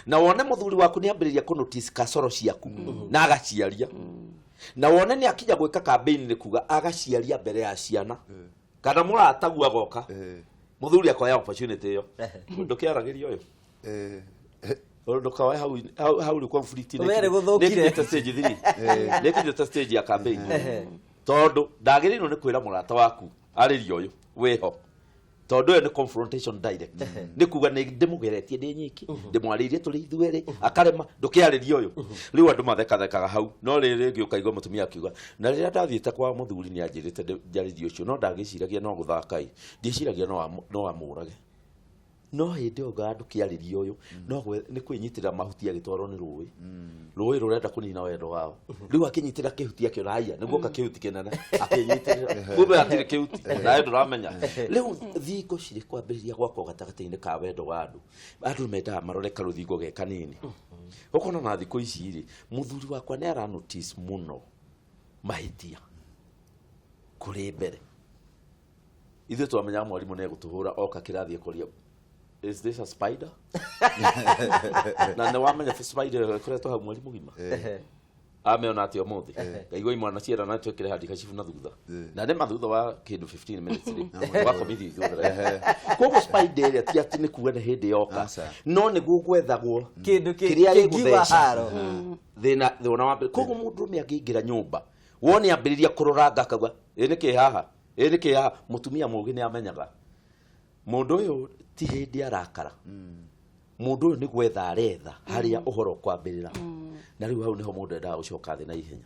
na wone mũthuri waku nĩ ambĩrĩria kũ notice kasoro ciaku na agaciaria na wone nĩ akinya gwĩka campaign nĩ kuga agaciaria mbere ya ciana kana mũratagu agoka mũthuri akoya opportunity ĩyo ndũkĩaragĩria ũyũ ndũkaoe hau rĩ conflict nĩ stage 3 nĩ kinyĩte stage ya campaign tondũ ndagĩrĩirwo nĩ kwĩra mũrata waku arĩria ũyũ wĩho tondũ ĩyo nĩ confrontation direct nĩ kuga nĩ ndĩmũgeretie ndĩ nyiki ndĩmwarĩirie tũrĩ ithuerĩ akarema ndũkĩarĩria ũyũ. Rĩu andũ mathekathekaga hau no rĩrĩ rĩngĩ ũkaigua mũtumia akiuga na rĩrĩa ndathiĩte kwa mũthuri nĩ anjĩrĩte njarĩrie ũcio no ndagĩciragia no gũthaka ĩ ndieciragia no amũrage no hĩndĩ ĩyo nga ndũkĩarĩria ũyũ no nĩ kwĩnyitĩrĩra mahuti agĩtwarwo nĩ rũĩ rũĩ rũrenda kũnina wendo wao rĩu akĩnyitĩrĩra kĩhuti akĩona haiya nĩguo ka kĩhuti kĩnene akĩnyitĩrĩra kumbe hatirĩ kĩhuti nawe ndũramenya. Rĩu thingo cirĩ kwambĩrĩria gwakwo gatagatĩ-inĩ ka wendo wa andũ andũ mendaga marore karũthingo ge kanini. Ũkona na thikũ ici rĩ mũthuri wakwa nĩ ara notice mũno mahĩtia kũrĩ mbere. Ithuĩ twamenyaga mwarimũ nĩ egũtũhũra oka kĩrathi akoria is this a spider? Na nĩ wamenya spider ĩkoretwo hau mweri mũgima ameona atĩ ũmũthĩ ngaigua imwana ciera twĩkĩre handikachifu na thutha na nĩ mathutha wa kĩndũ 15 minutes rĩ wakomithio ithuothe. Koguo spider ĩrĩa ti atĩ nĩ kuga nĩ hĩndĩ yoka no nĩguo gwethagwo kĩndũ kĩrĩa gĩgũtheca thĩna wa mbere. Koguo mũndũrũme angĩingĩra nyũmba wone ambĩrĩria kũroranga akauga ĩ nĩkĩ haha ĩ nĩkĩ haha mũtumia mũũgĩ nĩ amenyaga mũndũ ũyũ ti hĩndĩ arakara mũndũ ũyũ nĩ gwetha aretha harĩa ũhoro kwambĩrĩra na rĩu hau nĩho mũndũ endaga gũcoka thĩ na ihenya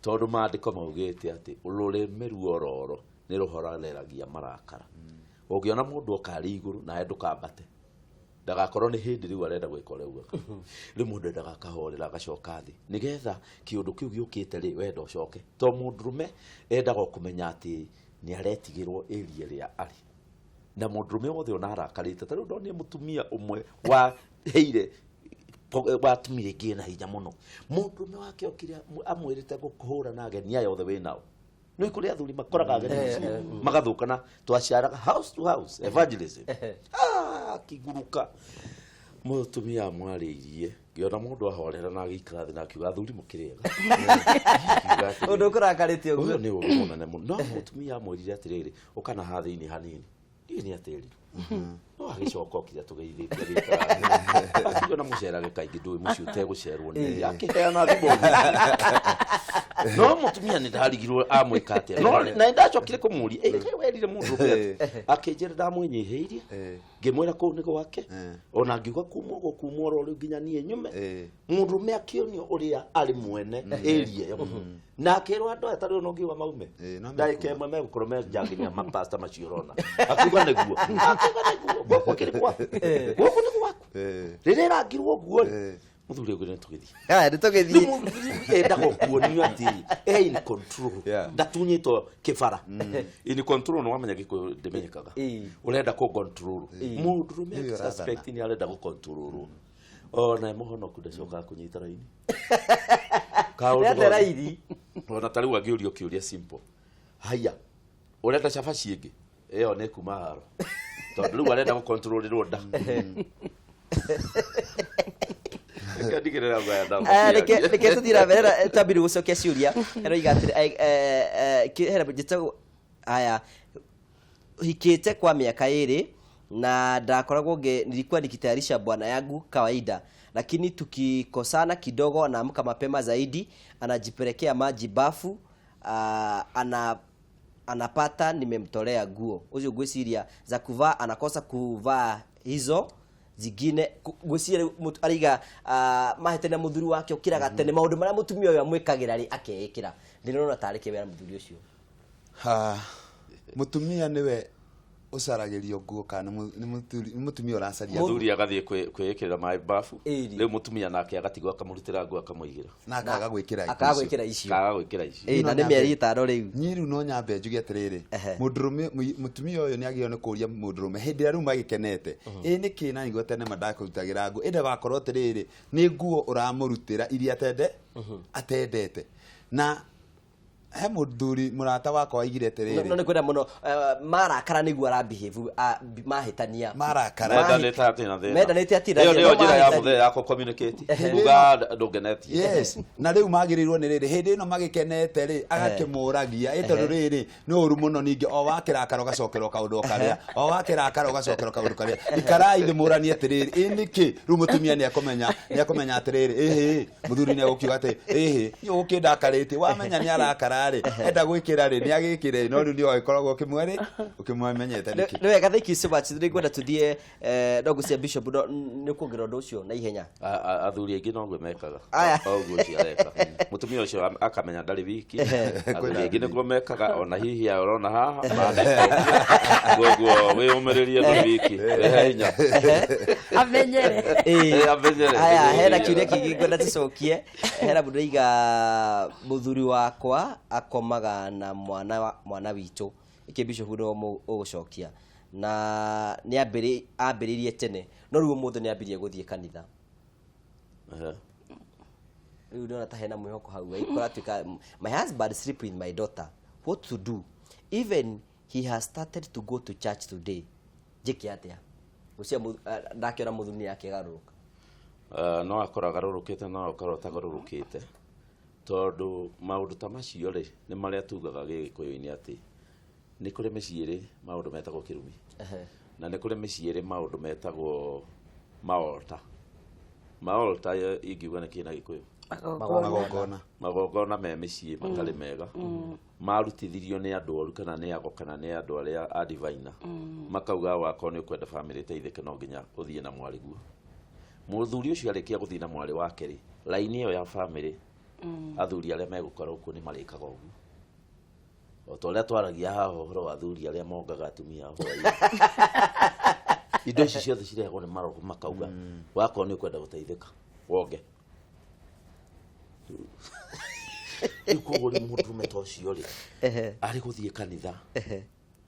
tondũ maandĩko maugĩte atĩ rũrĩmĩ ruororo nĩ rũhoreragia marakara. Ũngĩona mũndũ oka arĩ igũrũ nawe ndũkambate Ndagakorwo nĩ hĩndĩ rĩu arenda gwĩka ũrĩa augaga. Rĩu mũndũ endaga akahorera agacoka thĩ nĩgetha kĩũndũ kĩu gĩũkĩte rĩ wenda ũcoke. To mũndũrũme endaga kũmenya atĩ nĩ aretigĩrwo area ĩrĩa arĩ. Na mũndũrũme wothe ona arakarĩte ta rĩu ndonire mũtumia ũmwe wa heire watumire ngĩe na hinya mũno. Mũndũrũme wake okire amwĩrĩte gũkũhũra na ageni aya othe wĩnao. Nĩ kũrĩ athuri makoraga ageni mũciĩ magathũkana, twacaraga house to house evangelism. Akiguruka mũtumia amwarĩirie ngĩona mũndũ ahorera na agĩikara thĩ na akiuga athuri mũkĩrĩega. Ũndũ ũkũrakarĩte ũguo ũyũ nĩ ũru mũnene mũno. No mũtumia amwĩrire atĩrĩrĩ, ũkana haha thĩinĩ hanini ndiũĩ nĩ atĩri. No agĩcoka okire tũgeithĩtie agĩikara thĩ. Akiuga na mũcerage kaingĩ ndũĩ mũciĩ ũtegũcerwo nĩ akĩheana thimũ. No mũtumia nĩ ndarigirwo amwĩka atĩa. No na ndacokire kũmũria, ĩ kaĩ werire mũndũ ũmwe atĩa? Akĩnjĩra ndamwĩnyihĩirie ngĩmwĩra kũu nĩ gwake ona ngiuga kuma ũguo kuma oro rĩu nginya niĩ nyume. Mũndũrũme akĩonio ũrĩa arĩ mwene area ĩyo na akĩrwo andũ aya ta rĩu no ngiuga maume ndagĩka ĩmwe megũkorwo me nja nginya mapasta macio ũrona. Akiuga nĩguo, akiuga nĩguo, gũkũ kĩrĩ gwaku, gũkũ nĩ gwaku. Rĩrĩa ĩrangirwo ũguo rĩ, mũthuri ũngĩ nĩ tũgĩthiĩ. Aya, nĩ tũgĩthiĩ. Endaga kuonio atĩ e in control, ndatunyĩtwo kĩbara. In control nĩ wamenya Gĩkũyũ ndĩmenyekaga. Ũrenda kũ control mũndũrũme suspect nĩ arenda gũ control. Ona mũhonoku ndacokaga kũnyita raini. Kaũndũ raini. Ona ta rĩu angĩũrio kĩũria simple. Haya, ũrenda cabaci ĩngĩ? Ĩyo nĩ kuma haro. Tondũ rĩu arenda gũ controlĩrwo nda. Reke tũthiĩ na mbere na twambire gũcokia ciũria. Aroiga atĩrĩ, hena njĩtagwo haya, hikĩte kwa miaka 2 na ndakoragwo nilikuwa nikitayarisha bwana yangu kawaida, lakini tukikosana kidogo anaamka mapema zaidi, anajipelekea maji bafu, anapata nimemtolea nguo ucio ngwiciria za kuvaa, anakosa kuvaa hizo zingine. Ngwiciria ariga mahĩtania mũthuri wake ũkĩraga tene maũndũ marĩa mũtumia ũyũ amwĩkagĩra rĩ akeĩkĩra. Ndĩrona tarĩ kĩwĩra mũthuri ũcio. Mũtumia nĩwe ũcaragĩrio nguo kana nĩ mũtumia ũracaria? Mũthuri agathiĩ kwĩĩkĩrĩra maĩ bafu, rĩu mũtumia nake agatigwo akamũrutĩra nguo akamũigĩra na akaga gwĩkĩra icio, akaga gwĩkĩra icio. Na nĩ mĩeri 5 rĩu. Niĩ rĩu no nyambe njuge atĩrĩrĩ, mũndũrũme mũtumia ũyũ nĩ agĩrĩirwo nĩ kũũria mũndũrũme hĩndĩ ĩrĩa rĩu magĩkenete, ĩ nĩkĩ na nĩguo tene mandakũrutagĩra nguo, ĩndĩ wakorwo atĩrĩrĩ nĩ nguo ũramũrutĩra iria atendete. Na he mũthuri mũrata wakwa waigire atĩrĩrĩ, no nĩ kwenda mũno marakara nĩguo arabehave, mahĩtania marakara mendanĩte atĩ na thĩna, mendanĩte atĩ na thĩna. Ĩyo nĩyo njĩra ya mũthee ya kũ-communicate, kuga ndũngenetie. Yes, na rĩu magĩrĩirwo nĩ rĩrĩ hĩndĩ ĩno magĩkenete rĩ agakĩmũragia, ĩ tondũ rĩrĩ nĩ ũru mũno ningĩ o wakĩrakara ũgacokerwo kaũndũ o karĩa, o wakĩrakara ũgacokerwo kaũndũ karĩa. Ikarai thĩ mũranie atĩrĩrĩ, ĩ nĩkĩ rĩu mũtumia nĩekũmenya, nĩekũmenya atĩrĩrĩ, ĩhĩ mũthuri nĩegũkiuga atĩ ĩhĩ niĩ ũgũkĩndakarĩtie, wamenya nĩ arakara rĩ enda gwĩkĩra rĩ nĩagĩkĩre, no rĩu nĩ agĩkoragwo ũkĩmwe rĩ ũkĩmwemenyete nĩkĩ. Nĩ wega, thank you so much. Nĩ ngwenda tũthiĩ no ngũcia Bishop nĩ kuongerera ũndũ ũcio na ihenya. Athuri aingĩ noguo mekaga, ũguo ũcio areka mũtumia ũcio akamenya ndarĩ wiki. Athuri aingĩ nĩguo mekaga, ona hihi ũrona haha koguo wĩyũmĩrĩrie ndũrĩ wiki, wĩhe hinya amenyere. Amenyere. Haya, hena kĩũria kĩngĩ ngwenda tũcokie. Hena mũndũ ũraiga mũthuri wakwa akomaga na mwana witũ. Ĩkĩ Bishop no ũgũcokia. Na nĩ ambĩrĩirie tene, no rĩu ũmũthĩ nĩ ambĩrĩirie gũthiĩ kanitha. Rĩu ndĩrona ta hena mwĩhoko hau. Kũratuĩka my husband sleep with my daughter, what to do? Even he has started to go to church today. Njĩke atĩa? Gũcia ndakĩona mũthuri nĩ akĩgarũrũka. No akorwo agarũrũkĩte, no akorwo atagarũrũkĩte, tondũ maũndũ ta macio rĩ nĩ marĩa tugaga Gĩgĩkũyũ-inĩ atĩ nĩ kũrĩ mĩciĩ ĩrĩ maũndũ metagwo kĩrumi, na nĩ kũrĩ mĩciĩ ĩrĩ maũndũ metagwo maolta. Maolta ingiuga nĩ kĩ na Gĩkũyũ? Magongona. Magongona me mĩciĩ matarĩ mega, marutithirio nĩ andũ oru kana nĩ ago kana nĩ andũ arĩa a diviner, makauga wakorwo nĩ ũkwenda famĩlĩ ĩteithĩke no nginya ũthiĩ na mwarĩ guo. Mũthuri ũcio arĩkia gũthiĩ na mwarĩ wake rĩ, raini ĩyo ya famĩlĩ athuri arĩa megũkorwo kuo nĩ marĩkaga ũguo. O ta ũrĩa twaragia haha ũhoro wa athuri arĩa mongaga atumia ao hwaĩ-inĩ. Indo ici ciothe cirehagwo nĩ maroho makauga wakorwo nĩ ũkwenda gũteithĩka wonge. Rĩu koguo rĩ, mũndũrũme ta ũcio rĩ, arĩ gũthiĩ kanitha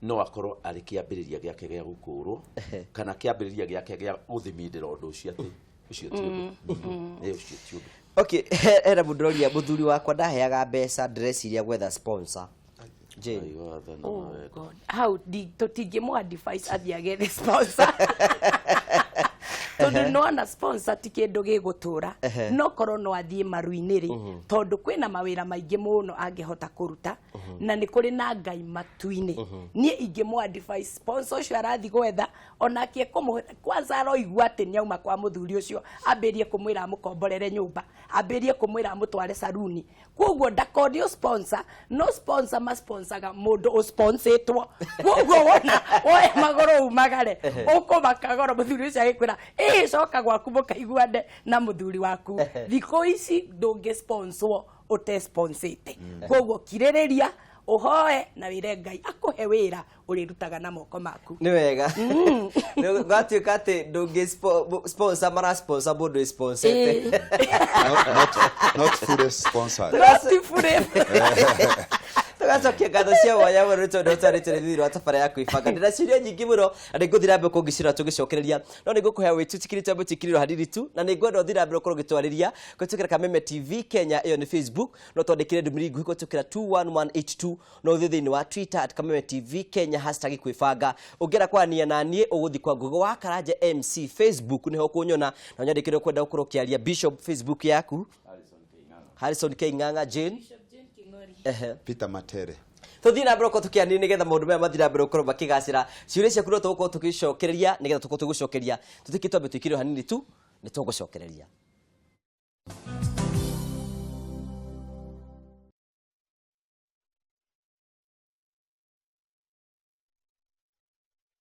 no akorwo arĩ kĩambĩrĩria gĩake gĩa gũkũrwo kana kĩambĩrĩria gĩake gĩa gũthimindĩra ũndũ ũcio atĩ ũcio ti ũndũ. Ĩ, ũcio ti ũndũ. Okay, hena mũndũ ũroria, mũthuri wakwa ndaheaga mbeca, ndĩreciria gwetha sponsor. Jane. Ngai wa tha na Oh, wendo. God. Hau tũtingĩmũ advise athiĩ agethe sponsor, tondũ nona sponsor ti kĩndũ gĩgũtũra. No korwo no athiĩ maru-inĩ rĩ, tondũ kwĩna mawĩra maingĩ mũno angĩhota kũruta, na nĩ kũrĩ na Ngai matu-inĩ. Niĩ ingĩmũ advise, sponsor ũcio arathiĩ gwetha onake ekũmũhe kwanza aroigua atĩ nĩ auma kwa mũthuri ũcio, ambĩrie kũmwĩra amũkomborere nyũmba, ambĩrie kũmwĩra amũtware saruni. Koguo ndakonio sponsor, no sponsor masponsaga mũndũ ũsponsĩtwo. Koguo wona woe magũrũ umagare, ũkũmaka goro mũthuri ũcio agĩkwĩra ĩĩ, coka gwaku mũkaiguane na mũthuri waku. Thikũ ici ndũngĩ sponsor ũtesponsĩte. Koguo kirĩrĩria, ũhoe na wĩre Ngai akũhe wĩra ũrĩrutaga na moko maku. Nĩ wega gwatuĩka atĩ ndũngĩ sponsor, mara sponsor mũndũ sponsete. Not fully sponsored. Not fully. Tũgacokia ngatho cia mwanya mũno nĩ tondũ ũtwarĩte thĩinĩ wa tabara ya kwĩbanga. Ndĩna ciũria nyingĩ mũno na nĩ ngũthiĩ na mbere kũngĩcira tũgĩcokereria, no nĩ ngũkũhe wĩtũtikĩrĩte mũtikirĩro hanini tu, na nĩ ngwenda ũthiĩ na mbere ũkorwo ũgĩtwarĩria kũhĩtũkĩra Kameme TV Kenya, ĩyo nĩ Facebook. No twandĩkĩre ndũmĩrĩri nguhĩ kũhĩtũkĩra 21182. No ũthiĩ thĩinĩ wa Twitter @KamemeTV Kenya, #kwĩbanga. Ũngĩenda kwaranĩria na niĩ, ũgũthiĩ kwa Google wa Karanja MC Facebook, nĩho ũkũnyona na ũnyandĩkĩre ũkwenda gũkorwo ũkĩaria. Bishop, Facebook yaku? Harrison K Ng'ang'a. Jane? Ehe. Peter Matere. Tuthiĩ na mbere gũkorwo tũkĩanĩria nĩgetha maũndũ maya mathiĩ na mbere gũkorwo makĩgacĩra. Ciũria ciaku no tũgũkorwo tũgĩcokereria nĩgetha tũkorwo tũgĩcokeria. Tũtikĩ twambe tũikĩrĩro hanini tu, nĩ tũgũcokereria.